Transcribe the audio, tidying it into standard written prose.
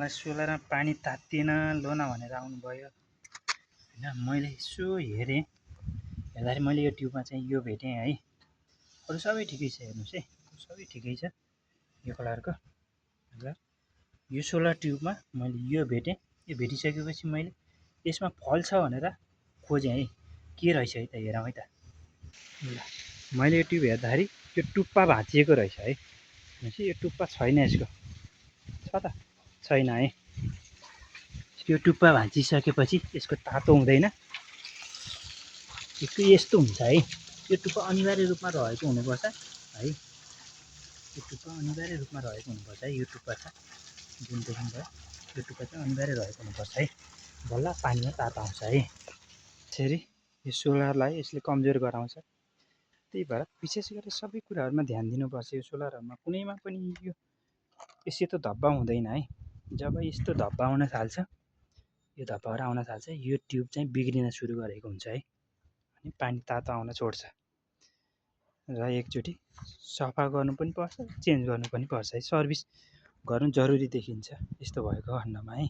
मलाई सोलरमा पानी तातिएन लो न भनेर आउनुभयो हैन। मैले यसो हेरेँ, हेर्दाखेरि मैले यो ट्युबमा चाहिँ यो भेटेँ है। अरू सबै ठिकै छ, हेर्नुहोस् है, सबै ठिकै छ यो कलरको। र यो सोलर ट्युबमा मैले यो भेटेँ। यो भेटिसकेपछि मैले यसमा फल्छ भनेर खोजेँ है, के रहेछ है त हेरौँ है त। ल मैले यो ट्युब हेर्दाखेरि यो टुप्पा भाँचिएको रहेछ है। यो टुप्पा छैन, यसको छ त छैन है। यो टुप्पा भाँचिसकेपछि यसको तातो हुँदैन, यस्तो हुन्छ है। यो टुप्पा अनिवार्य रूपमा रहेको हुनुपर्छ है। यो टुप्पा अनिवार्य रूपमा रहेको हुनुपर्छ है। यो टुप्पा छ जुन देखिन्छ, यो टुप्पा चाहिँ अनिवार्य रहेको हुनुपर्छ है, बल्ल पानीमा तातो आउँछ है। त्यसरी यो सोलरलाई यसले कमजोर गराउँछ। त्यही भएर विशेष गरेर सबै कुराहरूमा ध्यान दिनुपर्छ। यो सोलरहरूमा कुनैमा पनि यो सेतो धब्बा हुँदैन है। जब यस्तो धब्बा आउन थाल्छ, यो धब्बाहरू आउन थाल्छ, यो ट्युब चाहिँ बिग्रिन सुरु गरेको हुन्छ है, अनि पानी तातो आउन छोड्छ। र एकचोटि सफा गर्नु पनि पर्छ, चेन्ज गर्नु पनि पर्छ है। सर्भिस गर्नु जरुरी देखिन्छ यस्तो भएको खण्डमा है।